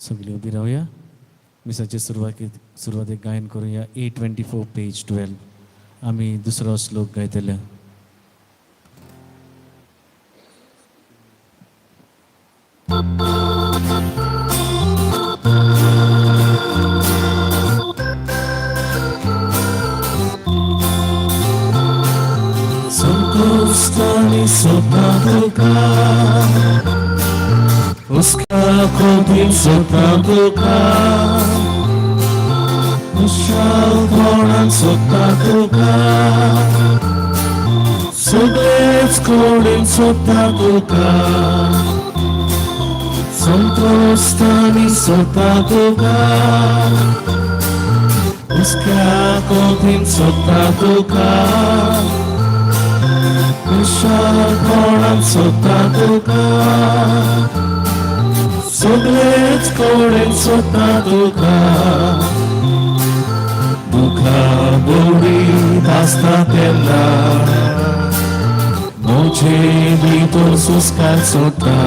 सगळीं उबी रावया. मिसाचे सुरवातेक गायन करुया. 824 पेज 12. आमी दुसरो श्लोक गायतले. संकश्टांनी सोदता तुका, हुस्क्या खोतीन सोदता तुका, खुशालपणान सोदता तुका, सगळेच कडेन सोदता तुका, संतोश्टांनी सोदता तुका, हुस्क्या खोतीन सोदता तुका, खुशालपणान सोदता तुका, सगळेच कडेन सोदता तुका. दुखा बोडीत आसता तेन्ना म्हजे भितर सुस्कार सोडटा,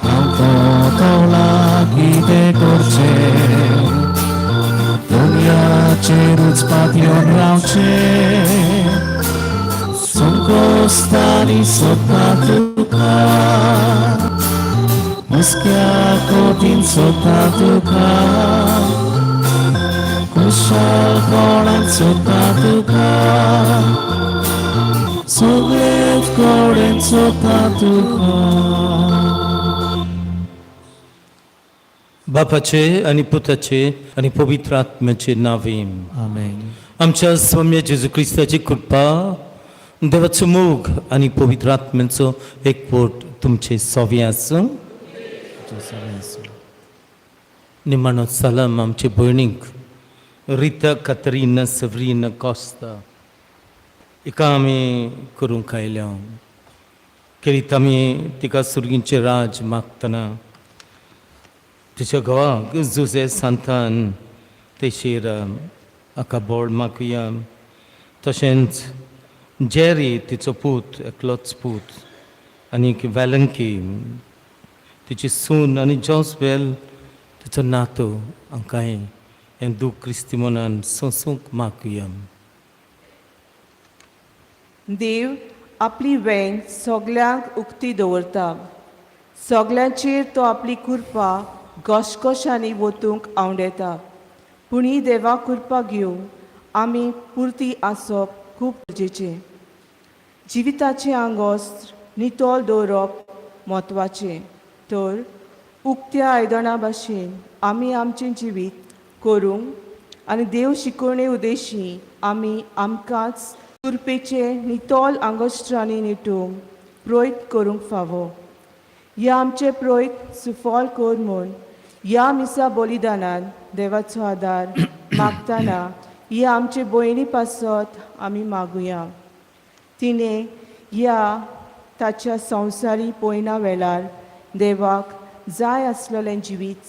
हांव कवला कितें करचें, दुनियाचेरूच पातयेवन रावचें. संकश्टांनी सोदता तुका, हुस्क्या खोतीन सोदता तुका, खुशालपणान सोदता तुका, सगळेच कडेन सोदता तुका. बापाचे आनी पुताचे आनी पवित्र आत्म्याचे नावे. आमेन. आमच्या स्वाम्या जेजू क्रिस्ताची कृपा, देवाचो मोग आनी पवित्र आत्म्याचो एकवट तुमचे सोवे आसूं. तुमचे आसूं. निमाणो सलाम आमचे भयणीक रिता कातरीना सवरीना कोस्ता हिका आमी करूंक आयल्या. खेरीत आमी तिका सुर्गींचें राज मागतना तिच्या घोवाक जुजे सांतान तेशीर हाका बोड मागुया. तशेंच जेरी तिचो पूत, एकलोच पूत, आनीक वेलंकी तिची सून आनी जॉसवेल तिचो नातू हांकांय हें दूख क्रिस्ती मनान सोंसूंक मागुया. देव आपली वेंग सगल्यांक उक्ती दवरता. सगल्यांचेर तो आपली कृपा घशघशांनी वतूंक आंवडेता. पूण ही देवा कृपा घेवन आमी पुरती आसप खूब गरजेचें. जिविताचें आंगोस्त्र नितळ दवरप म्हत्वाचें, तर उक्त्या आयदनां भाशेन आमी आमचें जिवीत करूंक आनी देव शिकोवणे उद्देशी आमी आमकांच कृपेचे नितळ आंगोस्त्रांनी निटूंक प्रयत्न करूंक फावो. ह्या आमचे प्रयत्न सुफळ कर म्हूण ह्या मिसा बलिदानान देवाचो आदार मागतना ह्या आमचे भयणी पासत आमी मागुया. तिणें ह्या ताच्या संवसारी पयना वेळार देवाक जाय आसलेलें जिवीत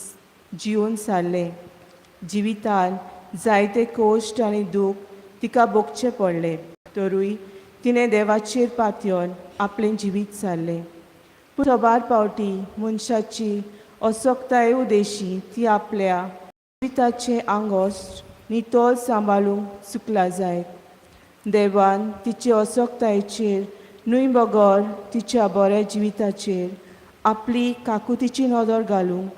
जिवन सारलें. जिवितान जायते कश्ट आनी दूख तिका भोगचें पडलें, तरूय तिणें देवाचेर पातयेवन आपलें जिवीत सारलें. पूण साबार फावटी मनशाची असक्ताये उदेशी ती आपल्या जिविताचें आंगोस्ट नितळ सांबाळूंक चुकला जायत. देवान तिचे असक्तायेचेर न्हय बगर तिच्या बऱ्या जिविताचेर आपली काकुतीची नदर घालूंक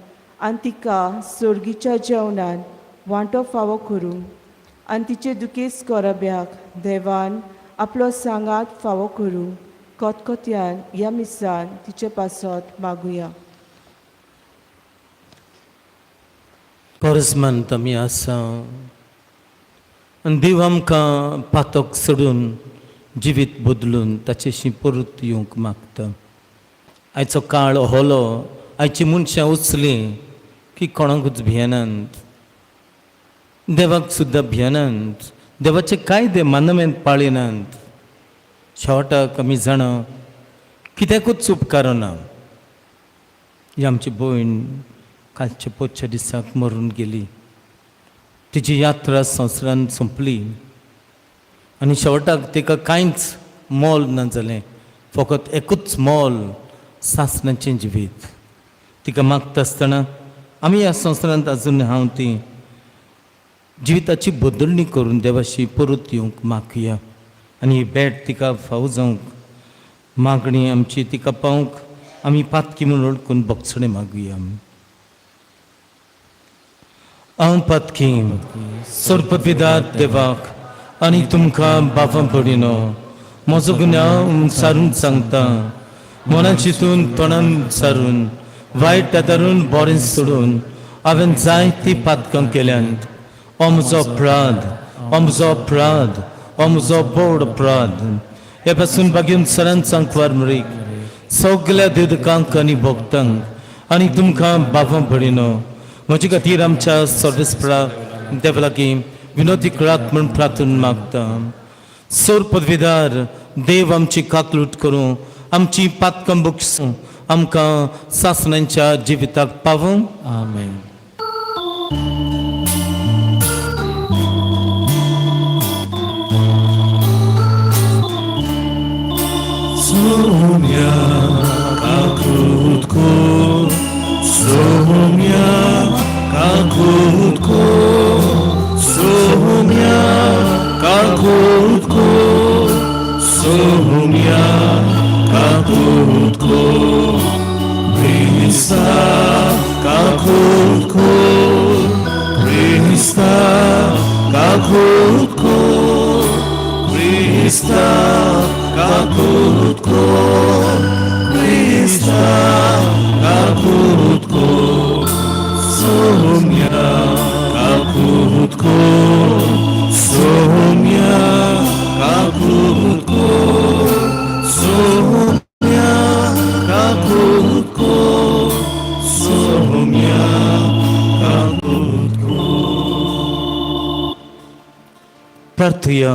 आनी तिका सर्गीच्या जेवणान वांटो फावो करूंक आनी तिचे दुखेस्त कोरब्याक देवान आपलो सांगात फावो करूंक खतखत्यान ह्या मिसान तिचे पासत मागुया. परजमंत आमी आसा आनी देव आमकां पातक सोडून जिवीत बदलून ताचेशी परत येवंक मागता. आयचो काळ ओहलो, आयची मनशां उचलीं की कोणाकूच भियेनात, देवाक सुद्दां भियेनात, देवाचे कायदे मानवेंत पाळिनात. शेवटाक आमी जाणा कित्याकूच उपकारना. ही आमची भयण कालच्या पोटच्या दिसाक मरून गेली. तिची यात्रा संवसारान सोंपली आनी शेवटाक तिका कांयच मोल ना जालें, फकत एकूच मोल, सासणाचें जिवीत. तिका मागता आसतना आमी ह्या संवसारांत आजून हांव ती जिविताची बदलणी करून देवाशी परत येवंक मागया आनी ही भेट तिका फावो जावंक मागणी आमची तिका पावंक आमी पातकी म्हूण वळखून बगसणें मागुया. हांव पातकी सरपपिदार देवाक आनी तुमकां बापां पडिनो म्हजो गुन्यांव सारून सांगता. मनान चिंतून तोंडान सारून वायट आदारून बरें सोडून हांवें जायतीं पातकां केल्यांत. हो म्हजो अपराध, हो म्हजो अपराध, हो म्हजो बोड अपराध. हे पासून बागेवन सरान सांगपार मरीक सगल्या देदकांक आनी भक्तांक आनी तुमकां बापां पडिनो म्हजे खातीर आमच्या सर्वेस्परा देवा लागीं विनोदी करात म्हूण प्रार्थना मागता. सोर पदवीदार देव आमची काकलूट करूं, आमची पातकां बक्षूं, आमकां सासणांच्या जिविताक पावूं. आमेन. Sonia kakutko, Sonia kakutko, Sonia kakutko, Sonia kakutko, Krista kakutko, Krista kakutko, Krista kakutko, Krista kakutko, Sonia kakutko, Sonia kakutko, Sonia kakutko, Sonia kakutko. प्रार्थुया.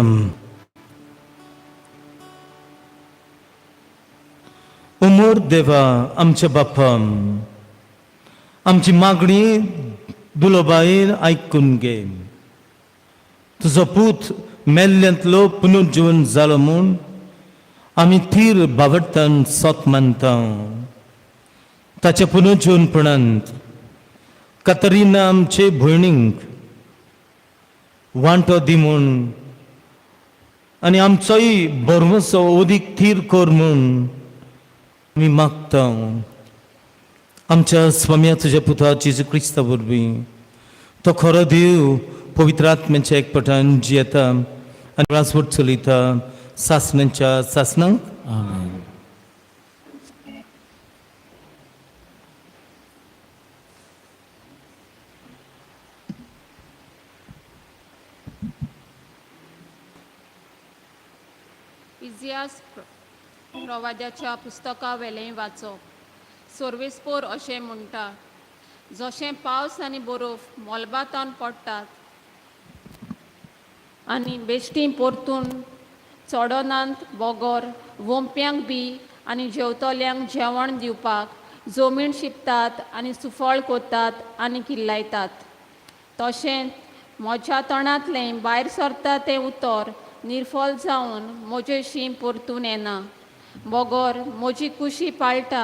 उमोर देवा आमच्या बापा, आमची मागणी दुलोबायेन आयकून घे. तुजो पूत मेल्ल्यांतलो पुनर्जीवन जालो म्हूण आमी थीर बावडटान सोत मानता. ताच्या पुनर्जीवनपणांत कतरिना आमचे भयणींक वांटो दी म्हूण आनी आमचोय भरवंसो अदीक थीर कर म्हूण आमी मागता. आमच्या स्वाम्या तुज्या पुता जेजू क्रिस्ता वरवीं. तो खरो देव पवित्र आत्म्याच्या एकपटान जियेता आनी राजवट चलयता सासणांच्या सासणांक. आमेन. इतिहास प्रवाद्याच्या पुस्तका वेलें वाचप. सोर्वेस्पोर अशें म्हणटा, जशें पावस आनी बरोफ मोलबातान पडटात आनी बेश्टीं परतून चडोनात बोगोर वोंप्यांक बी आनी जेवतल्यांक जेवण दिवपाक जमीन शिंपतात आनी सुफळ कोत्तात आनी किल्लायतात, तशेंच म्हज्या तोंडांतलें भायर सरता तें उतर निर्फल जावन म्हजेशी परतून येना, बगर म्हजी कुशी पाळटा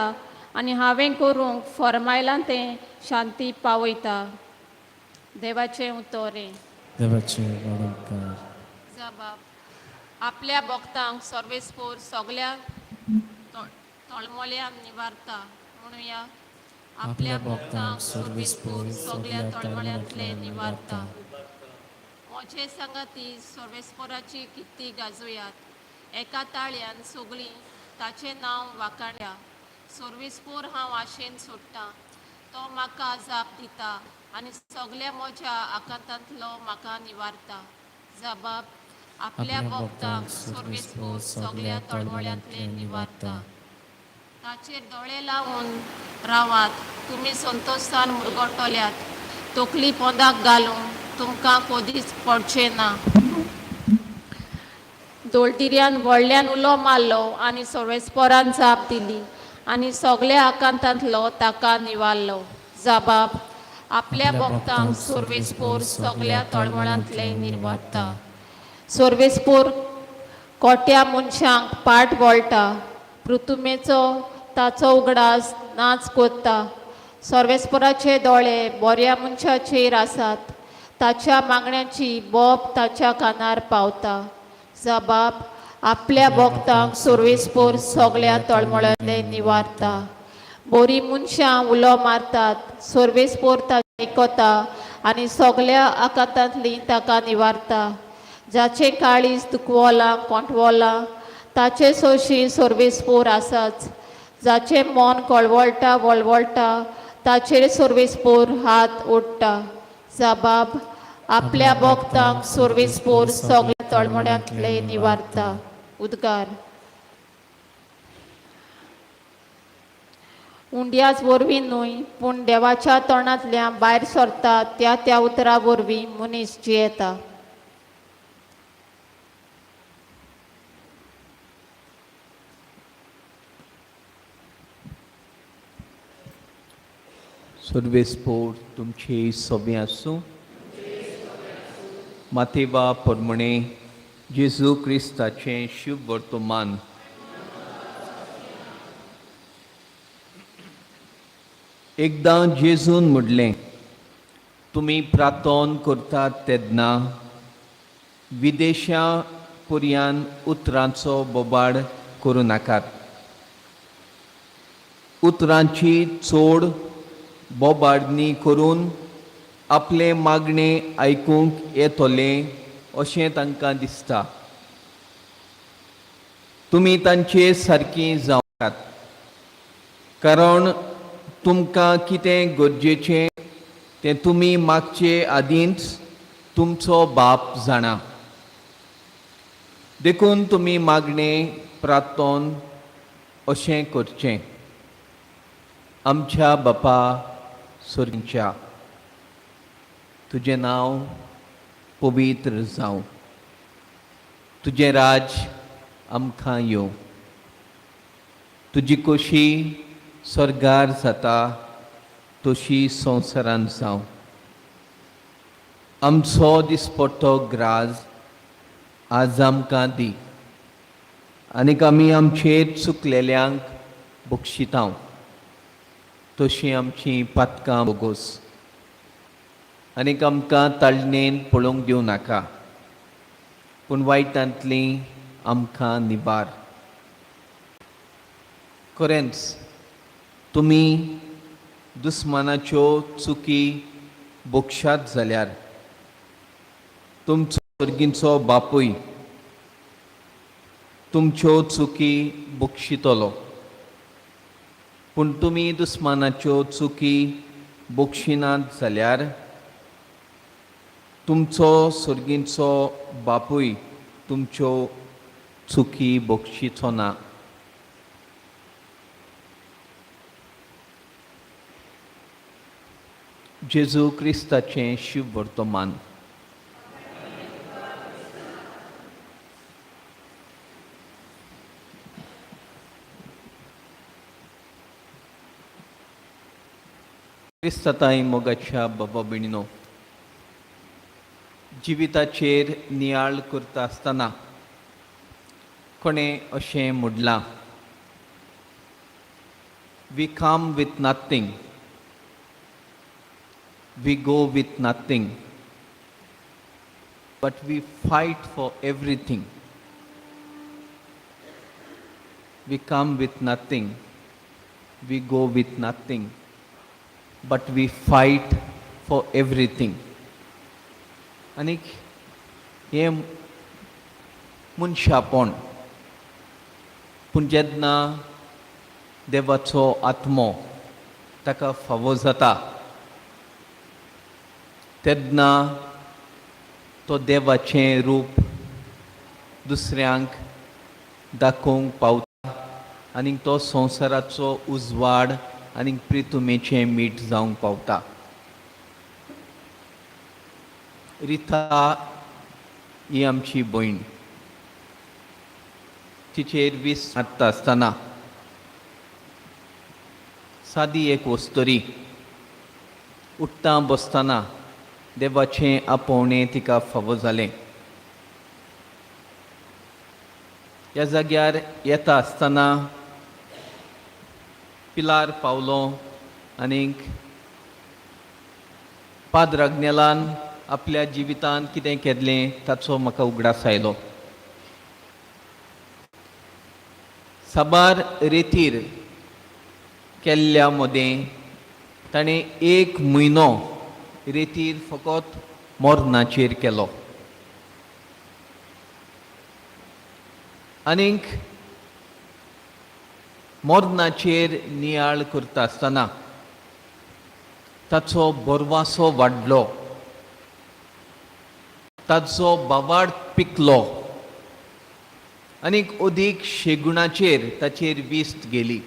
आनी हांवें करूंक फर्मायलां तें शांती पावयता. देवाचें उतर हें. देवाचे वाडोवकार. जबाब आपल्या भक्तांक सर्वेस्पोर सगल्या तळमळ्यान निवारता. म्हणुया, आपल्या भक्तांक सर्वेस्पोर सगल्या तळमळ्यांतले निवारता. म्हजे संगाती सर्वेस्पोराची कित्ती गाजोयात, एका ताळ्यान सगळीं ताचें नांव वाखाणया. सर्वेस्पोर हांव आशेन सोडटां, तो म्हाका जाप दिता आनी सगल्या म्हज्या आकांतांतलो म्हाका निवारता. जबाब आपल्या भक्तांक सर्वेस्पोर सगल्या तळमळ्यांतले निवारता. ताचेर दोळे लावन रावात, तुमी संतोशान मुरगटल्यात. तकली पोंदाक घालूंक तुमकां कदीच पडचें ना. दोलटिऱ्यान व्हडल्यान उलो मारलो आनी सर्वेस्पोरान जाप दिली आनी सगल्या आकांतांतलो ताका निवारलो. जबाब आपल्या भक्तांक सर्वेस्पोर सगल्या तळमळांतले निर्वारता. सर्वेस्पोर कोट्या मनशांक पाट वळटा, पृथुमेचो ताचो उगडास नाच कोत्ता. सर्वेस्पराचे दोळे बऱ्या मनशाचेर आसात, ताच्या मागण्याची बोब ताच्या कानार पावता. जबाब आपल्या भक्तांक सर्वेस्पोर सगळ्या तळमळ्यांतले निवारता. बोरी मनशां उलो मारतात, सर्वेस्पोर ताका आयकता आनी सगळ्या आकांतांतली ताका निवारता. जाचें काळीज दुखवलां कोंटवलां ताचे सोशी सर्वेस्पोर आसाच. जाचें मन कळवळटा वळवळटा ताचेर सर्वेस्पोर हात ओडटा. जबाब आपल्या भक्तांक सर्वेस्पोर सगळ्या तळमळ्यांतले निवारता. उद्गार. उंड्याच वरवीं न्हय पूण देवाच्या तोंडांतल्यान भायर सरता त्या त्या उतरा वरवीं मनीस जियेता. सर्वेस्पोर तुमचे सोबे आसूं. मातेवा परमणे जेजू क्रिस्ताचें शुभ वर्तमान. एकदां जेजून म्हणलें, तुमी प्रार्थन करतात तेन्ना विदेशा पुरयान उतरांचो बोबाड करूं नाकात. उतरांची चड बोबाडणी करून आपलें मागणें आयकूंक येतलें अशें तांकां दिसता. तुमी तांचे सारकीं जावनाकात, कारण तुमकां कितें गरजेचें तें तुमी मागचे आदींच तुमचो बाप जाणा. देखून तुमी मागणें प्रार्थन अशें करचें: आमच्या बापा सोर्गींच्या, तुजें नांव पवित्र जावं, तुजें राज आमकां येवं, तुजी खोशी स्वर्गार जाता तशी संवसारांत जावं. आमचो दिसपट्टो ग्रास आज आमकां दी आनीक आमी आमचेर चुकलेल्यांक बक्षितांव तशीं आमचीं पातकां बोगोस आनीक आमकां ताळणेन पळोवंक दिवं नाका, पूण वायटांतलीं आमकां निवार. खरेंच तुमी दुस्मानाच्यो चुकी बोगशात जाल्यार तुमचो सर्गींचो बापूय तुमच्यो चुकी बक्षितलो. पूण तुमी दुस्मानाच्यो चुकी बक्षिनात जाल्यार तुमचो सर्गींचो बापूय तुमच्यो चुकी बक्षिचो ना. जेजू क्रिस्ताचें शुभ वर्तमान. क्रिस्ताताय मोगाच्या बाबा भयणीनो, जिविताचेर नियाळ करता आसतना कोणें अशें म्हणलां, "We come with nothing, we go with nothing, but we fight for everything. We come with nothing, we go with nothing, but we fight for everything." आनीक हें मनशापण. पूण जेन्ना देवाचो आत्मो ताका फावो जाता तेन्ना तो देवाचें रूप दुसऱ्यांक दाखोवंक पावता आनी तो संवसाराचो उजवाड आनी प्रितुमेचें मीठ जावंक पावता. रिता ही आमची भयण. तिचेर वीस मारता आसतना सादी एक वस्तुरी उठ्ठा बसतना देवाचें आपोवणें तिका फावो जालें. ह्या जाग्यार येता आसतना पिलार पावलो. आनीक पाद्र आग्नेलान आपल्या जिवितांत कितें केल्लें ताचो म्हाका उगडास आयलो. साबार रेतीर केल्ल्या मदें ताणें एक म्हयनो रेतीर फकत मोरनाचेर केलो आनीक मोरनाचेर नियाळ करता आसतना ताचो बोरवासो वाडलो, ताचो बावाड पिकलो आनीक अदीक शेगुणाचेर ताचेर विस्त गेली.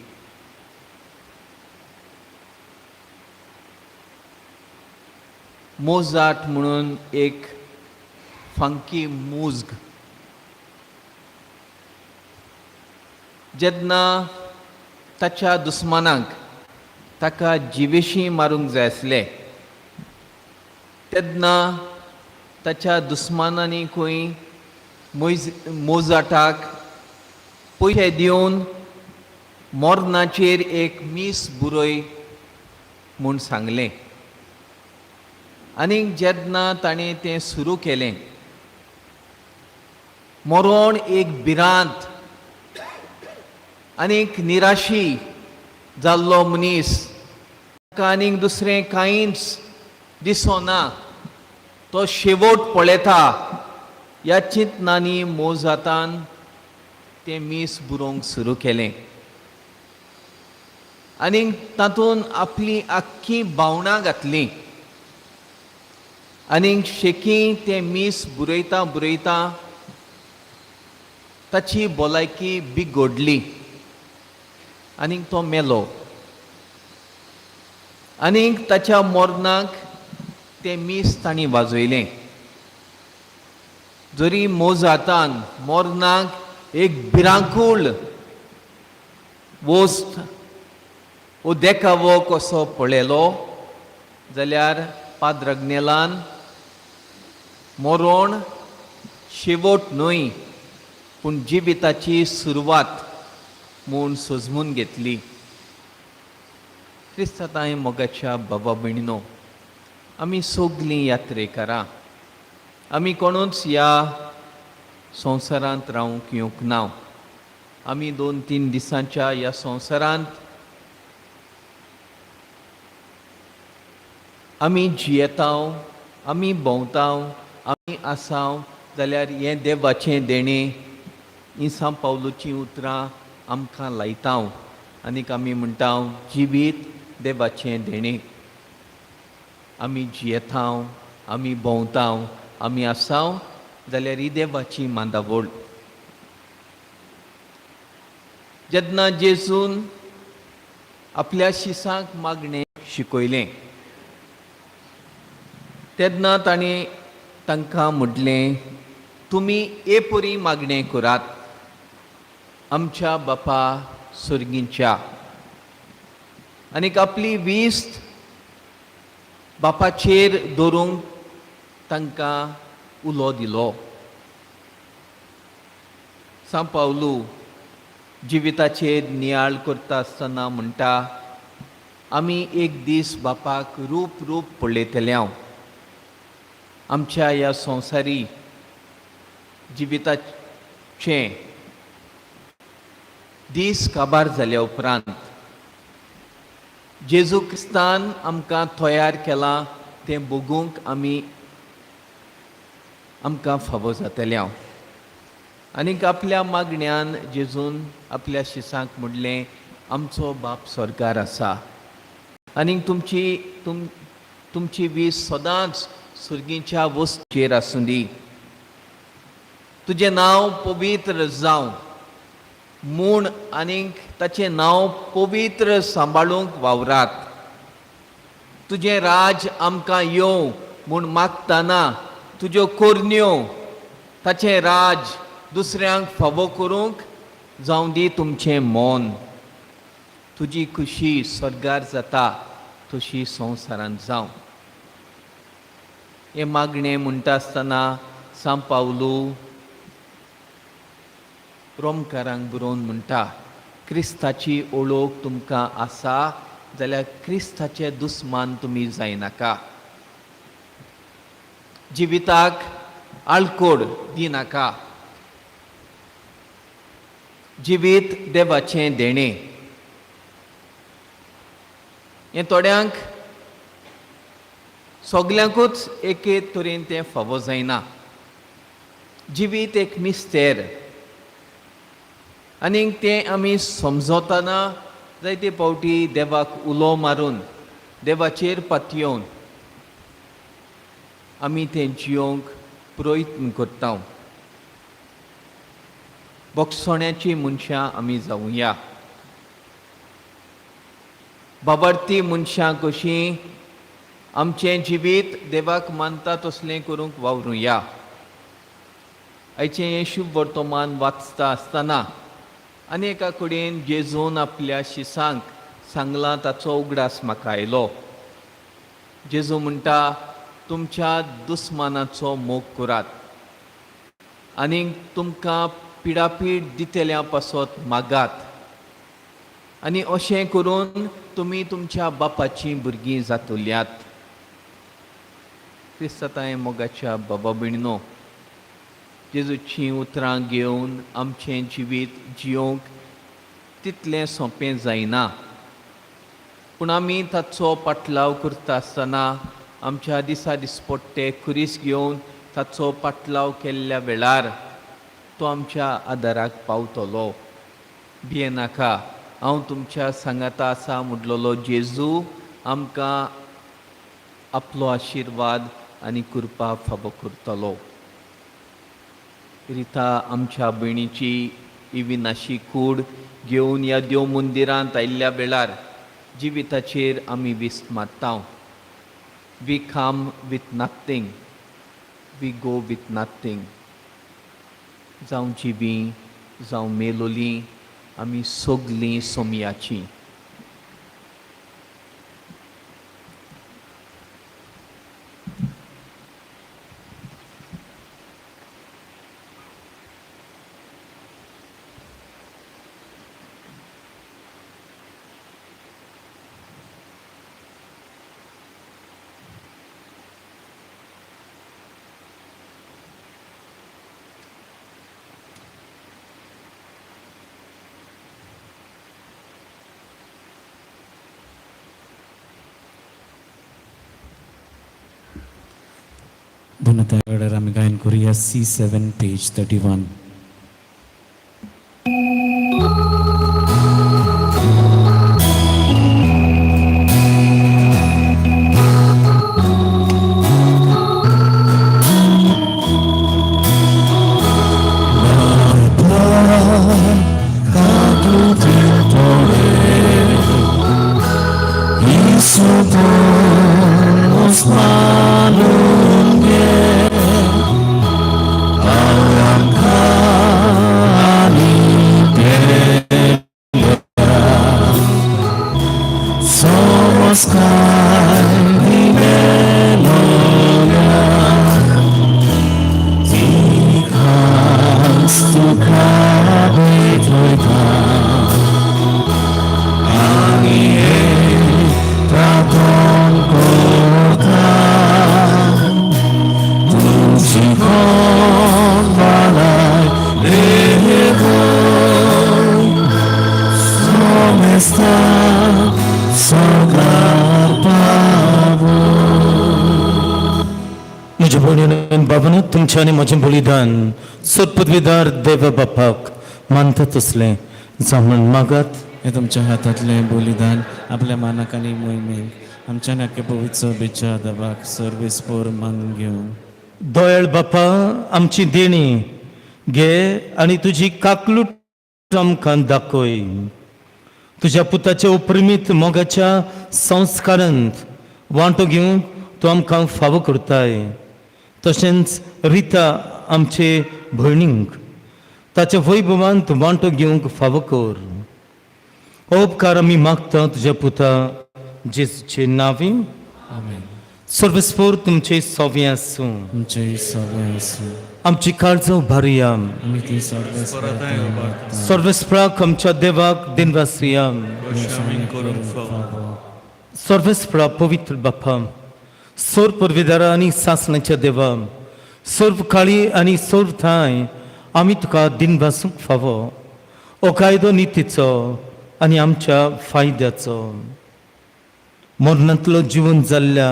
मोजाट म्हणून एक फांकी मुज्ग जेन्ना ताच्या दुस्मानाक ताका जिवेशी मारूंक जाय आसले तेन्ना ताच्या दुस्मानांनी खंय मोजाटाक पयशे दिवन मोरनाचेर एक मीस बुरय म्हूण सांगलें. आनीक जेन्ना ताणें तें सुरू केलें, मरण एक भिरांत आनीक निराशी जाल्लो मनीस, ताका आनीक दुसरें कांयच दिसना, तो शेवट पळयता ह्या चिंतनांनी मोजातान तें मीस बरोवंक सुरू केलें आनीक तातूंत आपली आख्खी भावनां घातली. आनीक शेकी तें मीस बरयता बरयता ताची भलायकी बिगडली आनीक तो मेलो. आनीक ताच्या मरणाक तें मीस तांणी वाजयलें. जरी मोजातान मरणाक एक भिरांकूळ वस्त वो देखावो कसो पळयलो जाल्यार पाद्र आग्नेलान मरण शेवट न्हय पूण जिविताची सुरवात म्हूण सजमून घेतली. क्रिस्तांव मोगाच्या बाबा भयणीनो, आमी सगलीं यात्रेकारां, आमी कोणूच ह्या संवसारांत रावंक येवंक ना. आमी 2-3 दिसांच्या ह्या संवसारांत आमी जियेतांव, आमी भोंवतांव, आमी आसाव जाल्यार हें देवाचें देणें, हीं सांत पावलूचीं उतरां आमकां लायतांव आनीक आमी म्हणटाव जिवीत देवाचें देणें. आमी जियेतांव, आमी भोंवतांव, आमी आसाव जाल्यार ही देवाची मांदावळ. जेन्ना जेजून आपल्या शिसांक मागणें शिकयलें तेन्ना ताणें तांकां म्हटलें, तुमी हे परी मागणें करात, आमच्या बापा सर्गींच्या. आनीक आपली वीस्त बापाचेर दवरूंक तांकां उलो दिलो. सांत पावलू जिविताचेर नियाळ करता आसतना म्हणटा, आमी एक दीस बापाक रूप रूप पळयतले. हांव आमच्या ह्या संवसारी जिविताचें दीस काबार जाल्या उपरांत जेजू क्रिस्तान आमकां तयार केलां तें बगूंक आमी आमकां फावो जातलें. हांव आनीक आपल्या मागण्यान जेजून आपल्या शिसांक म्हणलें, आमचो बाप स्वर्गार आसा आनीक तुमची वीज सदांच सुर्गीच्या वस्तूचेर आसूं दी. तुजें नांव पवित्र जावं म्हूण आनीक ताचें नांव पवित्र सांबाळूंक वावरात. तुजें राज आमकां येवं म्हूण मागतना तुज्यो कोरण्यो ताचें राज दुसऱ्यांक फावो करूंक जावं दी तुमचें मन. तुजी खुशी स्वर्गार जाता तशी संवसारांत जावं. हें मागणें म्हणटा आसतना सांत पावलू रोमकारांक बरोवन म्हणटा, क्रिस्ताची ओळख तुमकां आसा जाल्यार क्रिस्ताचे दुस्मान तुमी जायनाका. जिविताक आलकोड दिनाका. जिवीत देवाचें देणें. हें थोड्यांक, सगल्यांकूच एके तरेन तें फावो जायना. जिवीत एक मिस्तेर आनीक तें आमी समजतना जायते फावटी देवाक उलो मारून, देवाचेर पातयेवन आमी तें जियोंक प्रयत्न करता. भोगसण्याची मनशां आमी जावया. बाबर्ती मनशां कशीं आमचें जिवीत देवाक मानता तसलें करूंक वावरुया. आयचें हें शुभ वर्तमान वाचता आसतना आनी एका कडेन जेजून आपल्या शिसांक सांगलां ताचो उगडास म्हाका आयलो. जेजू म्हणटा, तुमच्या दुस्मानाचो मोग करात आनी तुमकां पिडापीड दितल्या पासत मागात आनी अशें करून तुमी तुमच्या बापाचीं भुरगीं जातल्यात. क्रिस्तांव मोगाच्या बाबा भयणीनो, जेजूचीं उतरां घेवन आमचें जिवीत जियोंक तितलें सोंपें जायना, पूण आमी ताचो पाटलाव करता आसतना, आमच्या दिसा दिसपट्टे खुरीस घेवन ताचो पाटलाव केल्ल्या वेळार तो आमच्या आदाराक पावतलो. भियेनाका, हांव तुमच्या सांगाता आसा म्हटलेलो जेजू आमकां आपलो आशिर्वाद आनी कृपा फावो करतलो. रिता आमच्या भयणीची ही विनाशी कूड घेवन ह्या देव मंदिरांत आयिल्ल्या वेळार जिविताचेर आमी विस्त मारता. We come with nothing, we go with nothing. जावं जिवीं जावं मेलोलीं, आमी सगलीं सोमयाचीं. धन्यवाद. आमी गायन करूया C7 page 31. म्हज्या भयणीन बाबानू, तुमच्या आनी म्हजें बलिदान सोदपदवीदार देव बापाक मानता तसलें जावं म्हण मागात. हे तुमच्या हातांतलें बलिदान आपल्या मानाक आनी मोहिमेक, आमच्या नाके पवित्र सभेच्या दबाक सर्वीस पोर मान घेवन. दयाळ बापा, आमची देणी घे आनी तुजी काकलूट आमकां दाखय. तुज्या पुताच्या उपरिमीत मोगाच्या संस्कारांत वांटो घेवंक तूं आमकां फावो करताय. तशेंच रिता आमचे भयणींक ताच्या वैभवांत वांटो घेवंक फावो कर. हो उपकार आमी मागता तुज्या पुता जेजूचे नांवी. आमेन. सर्वस्फोर तुमचे सोवे आसूं. तुमचे सगळें आसूं. आमची काळजां उबारुया. आमी ती सर्वेस्पराक सर्वेस्पराक आमच्या देवाक दिनवासुया. करूंक फावो. सर्वेस्परा पवित्र बापा, सोर पुर्वेदारा आनी सासणाच्या देवा, सर्व काळी आनी सर्व ठांय आमी तुका दिन भासूंक फावो हो कायदो नितीचो आनी आमच्या फायद्याचो. मरणांतलो जिवन जाल्ल्या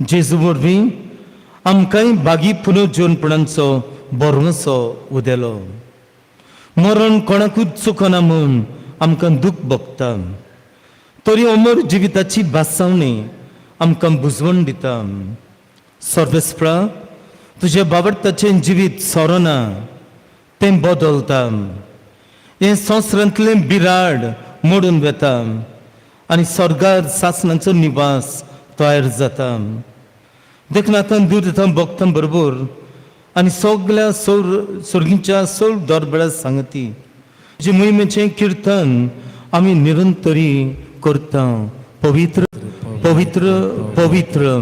जेजू वरवीं आमकांय बागी पुनर्जीवनपणाचो बरोसो उदेलो. मरण कोणाकूच चुकना म्हूण आमकां दूख भोगता, तरी अमर जिविताची भासावणी आमकां बुजवण दिता. सर्वेस्परा, तुज्या बावडताचें जिवीत सोरना, तें बदलता. हें संवसारांतलें बिराड मोडून वता आनी स्वर्गार सासणाचो निवास तयार जाता. देखून आतां दूर दिता भोगता बरोबर आनी सगल्या सोर सोर्गीच्या सोर दरबळा सांगती जी मोहिमेचें किर्तन आमी निरंतरी करता. पवित्र पवित्र पवित्र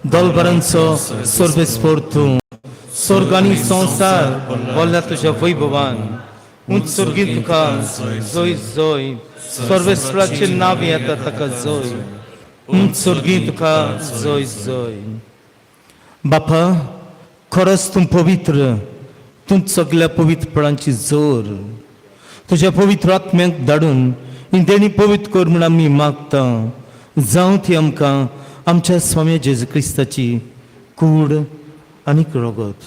दलबरांचो सर्वेस्पर तूं, स्वर्ग आनी संवसार बोल्ला तुज्या वैभवान. उंच स्वर्गी तुका जय जय, सर्वेस्पराचें नांव येता ताका जय. उंच स्वर्गी तुका जय जय. बापा, खरोच तूं पवित्र, तूं सगल्या पवित्रपणाची जोर. तुज्या पवित्र आत्म्याक धाडून ही देणी पवित्र कर म्हूण आमी मागता. जावं ती आमकां आमच्या स्वामी जेजू क्रिस्ताची कूड आनी रगत.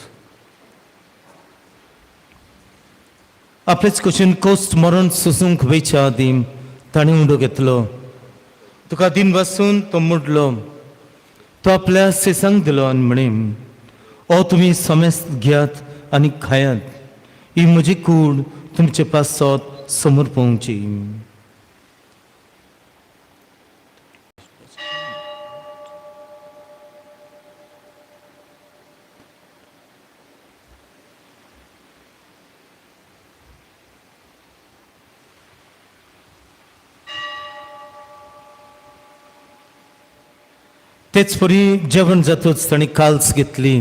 आपलेच कशेन कोस्ट मरण सोसूंक वयच्या आदीं ताणें उंडो घेतलो, तुका दिन बसून तो मुडलो, तो आपल्या सेसांक दिलो आनी म्हणे, ओ तुमी समेस्त घेयात आनी खायात, ही म्हजी कूड तुमचे पासत समोर पोवची. तेच परी जेवण जातच ताणें काल्स घेतली,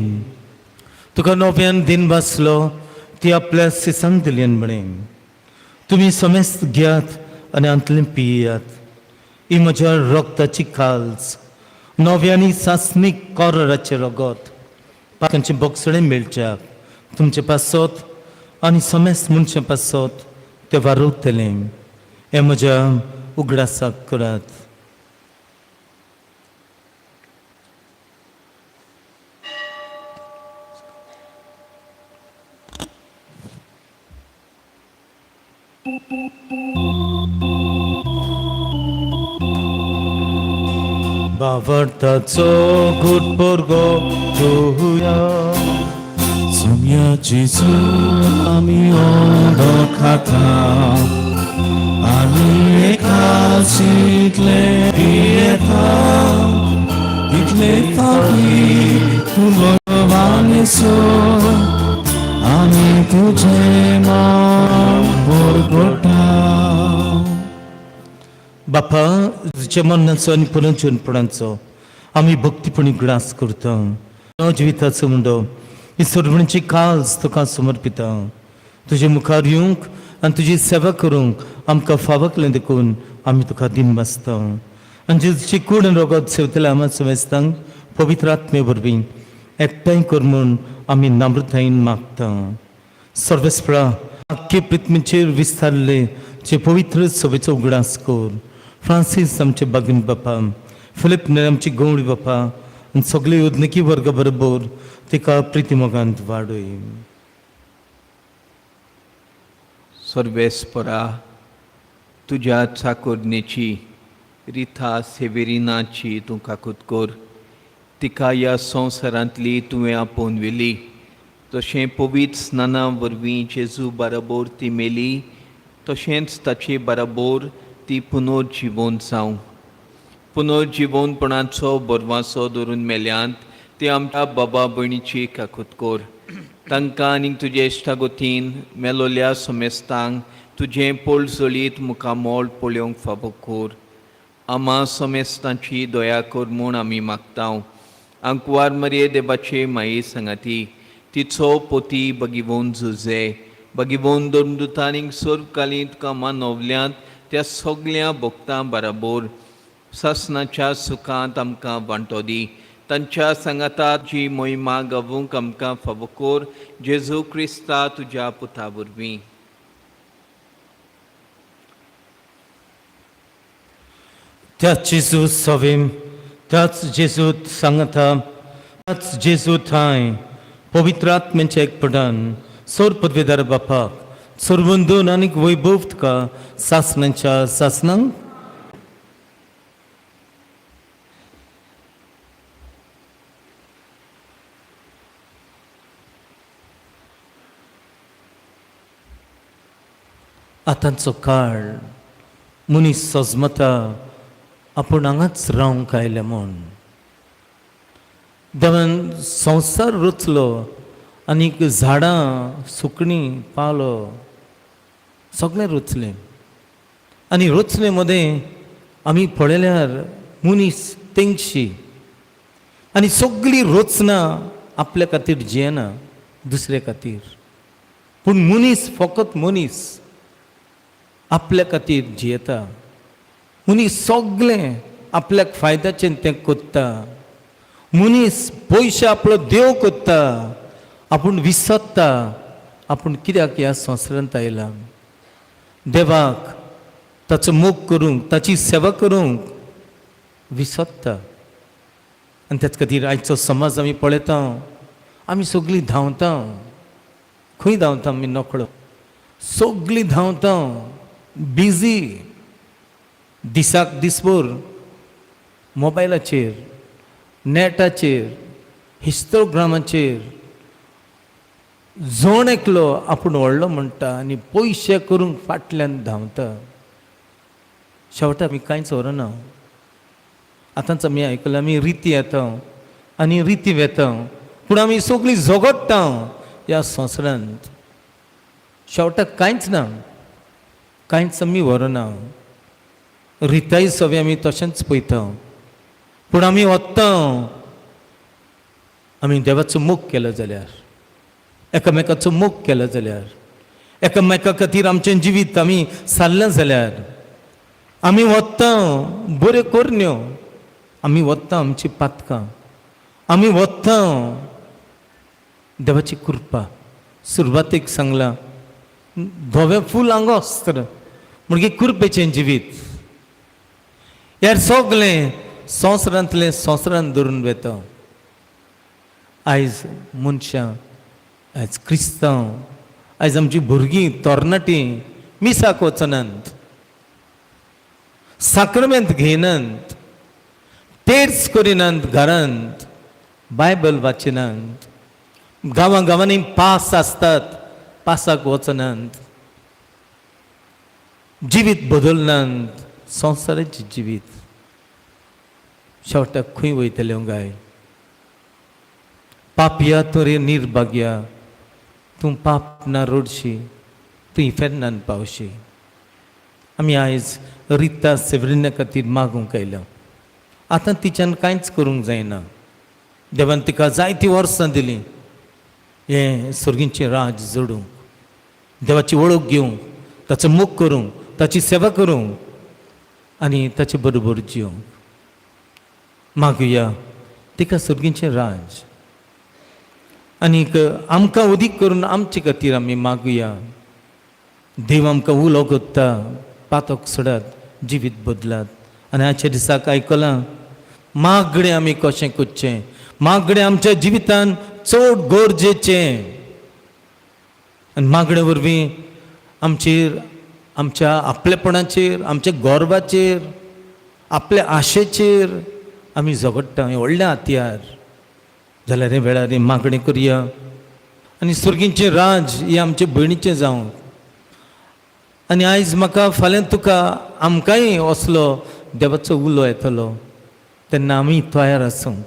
तुका नव्यान दिन बसलो, ती आपल्या सिसांक दिली आनी म्हळें, तुमी समेस्त घेयात आनी हातूंतलें पियात, ही म्हज्या रगताची काल्स, नव्यानी सासणीक कोराचें रगत, पाकांचें बोगसणें मेळच्याक तुमचे पासत आनी समेस्त मनशां पासत तें वारवतलें. हें म्हज्या उगडासाक करात. बावडताचो गुटपोरगो तुया सोम्या जेजू आमी ओडो खाता आनी एका चिंतले पियेता तितले फावटी तूं भगवान आमी तुजें मन परगटा. बापा, तुज्या मरणाचो आनी पुनर्जनपणाचो आमी भक्तीपणी ग्रास करता. जिविताचो मुंडो ही सर्वणची काल्स तुका समर्पिता. तुजे मुखार येवंक आनी तुजी सेवा करूंक आमकां फावकलें देखून आमी तुका दिन बासता. आनी जेजूची कूड आनी रगत सेवतले आमा समेस्तांक पवित्र आत्मे वरवीं एकठांय कर म्हूण आमी नम्रतायेन मागता. सर्वेस्परा, आख्खे पृथ्वीचेर विस्तारले जे पवित्र सभेचो उगडास कर. फ्रांसीस आमचे बागीन बापा, फिलीप नेर आमची गवळी बापा आनी सगळे उदनिकी वर्गा बरोबर तिका प्रिती मोगांत वाडय. सर्वेस्परा, तुज्या चाकोरणेची रिथा सेवेरिनाची तूं काकूत कर. तिका ह्या संवसारांतली तुवें आपोवन व्हेली, तशें पवित्र स्नाना वरवीं जेजू बाराबोर ती मेली, तशेंच ताचे बाराबोर ती पुनर्जिवोन जावं. पुनर्जिवोनपणाचो बरवासो धरून मेल्यांत ते आमच्या बाबा भयणीची काकूत कर. तांकां आनीक तुजे इश्टागोतीन मेलोल्या समेस्तांक तुजें पोळजळीत मुखामोळ पळोवंक फावो कर. आमा समेस्तांची दया कर म्हूण आमी मागता. आंकवार मरये देवाचे माये सांगाती तिचो पोती बगिवोन जुजे बगिवोन दोन आनीक सर्व कालीं तुका मानवल्यांत त्या सगल्या भोगतां बराबर सासनाच्या सुखांत आमकां वांटो दी. तांच्या सांगाता जी मोहिमा गावूंक आमकां फावो कोर, जेजू क्रिस्ता तुज्या पुता वरवीं. त्याच जेजू सवेम, त्याच जेजू सांगता, त्याच जेजू थांय पवित्र आत्म्याचें एकपटान सोर पदवेदार बापाक सोरवंदून आनीक वैभव तुका सासणाच्या सासणांक. आतांचो काळ मनीस सजमता आपूण हांगाच रावंक आयल्या म्हूण. देवान संवसार रचलो आनीक झाडां सुकणीं पालो सगळें रचलें आनी रचले मदें आमी पळयल्यार मनीस तेंगशी आनी सगळी रचना आपल्या खातीर जियेना दुसरे खातीर, पूण मनीस फकत मनीस आपल्या खातीर जियेता. मनीस सगळें आपल्याक फायद्याचें तें कोत्ता. मनीस पयशे आपलो देव कोत्ता, आपूण विसरता आपूण कित्याक ह्या संवसारांत आयला. देवाक ताचो मोग करूंक, ताची सेवा करूंक विसरता. आनी त्याच खातीर आयचो समाज आमी पळयता, आमी सगळीं धांवता. खंय धांवता आमी नकळो, सगळीं धांवता, बिजी दिसाक दिसभर मोबायलाचेर, नॅटाचेर, हिस्टोग्रामाचेर. जण एकलो आपूण व्हडलो म्हणटा आनी पयशे करूंक फाटल्यान धांवता. शेवटा आमी कांयच व्हरना. आतांच आमी आयकलां, आमी रिती येता आनी रिती वेता, पूण आमी सगळीं झगडटा ह्या संवसारांत. शेवटाक कांयच ना, कांयच आमी व्हरना. रिताय सगळें आमी तशेंच पळयता, पूण आमी वता. आमी देवाचो मोग केलो जाल्यार, एकामेकाचो मोग केलो जाल्यार, एकामेका खातीर आमचें जिवीत आमी सारलें जाल्यार, आमी वता बऱ्यो करण्यो, आमी वता आमची पातकां, आमी वता देवाची कृपा. सुरवातेक सांगलां, धवें फूल आंगोस्त्र म्हणगे कृपेचें जिवीत. ह्या सगळें संवसारांतलें संवसारांत धरून वेता. आयज मनशां, आयज क्रिस्तांव, आयज आमची भुरगीं तरणाटीं मिसाक वचनात, साक्रमेंत घेयनात, तेर्स करिनात, घरांत बायबल वाचिनात, गांवां गांवांनी पास आसतात, पासाक वचनात, जिवीत बदलनात, संवसाराचें जिवीत. शेवटाक खंय वयतले गाय? पापया तूं रे निर्भाग्या, तूं पाप ना रोडशी, तूं इफेर्नान पावशी. आमी आयज रिता सेवरिन्या खातीर मागूंक आयल्या. आतां तिच्यान कांयच करूंक जायना. देवान तिका जायतीं वर्सां दिलीं हें सर्गींचें राज जोडूंक, देवाची वळख घेवंक, ताचो मोग करूंक, ताची सेवा करूंक आनी ताचे बरोबर जिवंक. मागुया तिका सर्गींचें राज. आनीक आमकां उदीक करून आमचे खातीर आमी मागुया. देव आमकां उलो कोत्ता, पातक सोडात, जिवीत बदलात. आनी आयच्या दिसाक आयकलां मागणें आमी कशें करचें, मागणें आमच्या जिवितान चड गरजेचें. आनी मागणे वरवीं आमचेर, आमच्या आपलेपणाचेर, आमच्या गर्वाचेर, आपल्या आशेचेर आमी झगडटा. हें व्हडलें हत्यार जाल्यार हे वेळार ही मागणी करया आनी सर्गींचें राज हें आमचे भयणीचें जावं. आनी आयज म्हाका, फाल्यां तुका, आमकांय असलो देवाचो उलो येतलो तेन्ना आमी तयार आसूंक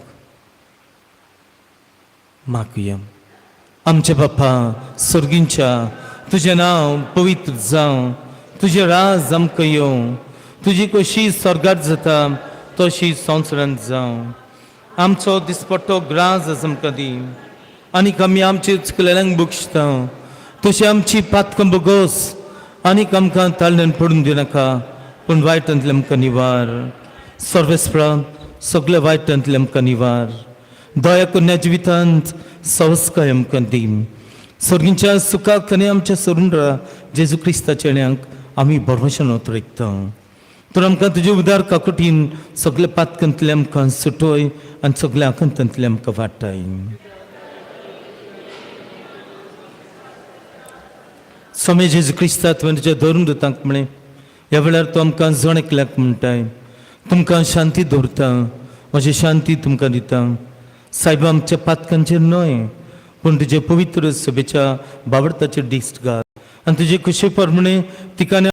मागुया. आमचे बापा सर्गींच्या, तुजें नांव पवित्र जावं, तुजें राज आमकां येवं, तुजी कशी स्वर्गात जाता तशी संवसारांत जावं. आमचो दिसपट्टो ग्रास आज आमकां दी आनीक आमी आमचे चुकलेल्यांक बक्षता तशी आमची पातकां बगोस आनीक आमकां ताळ्यान पडून दिनाका, पूण वायटांतलें आमकां निवार. सर्वेस्प्रा सगल्या वायटांतले आमकां निवार दया कन्या जिवितांत संस्काय आमकां दी सर्गींच्या सुखाक आनी आमच्या सरुंड्रा जेजू क्रिस्ताच्या येण्याक आमी भरवशान उतरयता. तर आमकां तुजे उदार काकुटीन सगल्या पातकांतले आमकां सुटोय आनी सगल्या आकांतांतले आमकां वाटाय. स्वामी जेजू क्रिस्ता तुवें तुज्या धरून दुतांक म्हळें ह्या वेळार तूं आमकां जण एकल्याक म्हणटाय तुमकां शांती दवरता म्हजी शांती तुमकां दिता. सायबा आमच्या पातकांचेर न्हय पूण तुजे पवित्र सभेच्या बावडताचेर दिश्ट घाल आनी तुजे खुशे प्रमाणे तिका आनी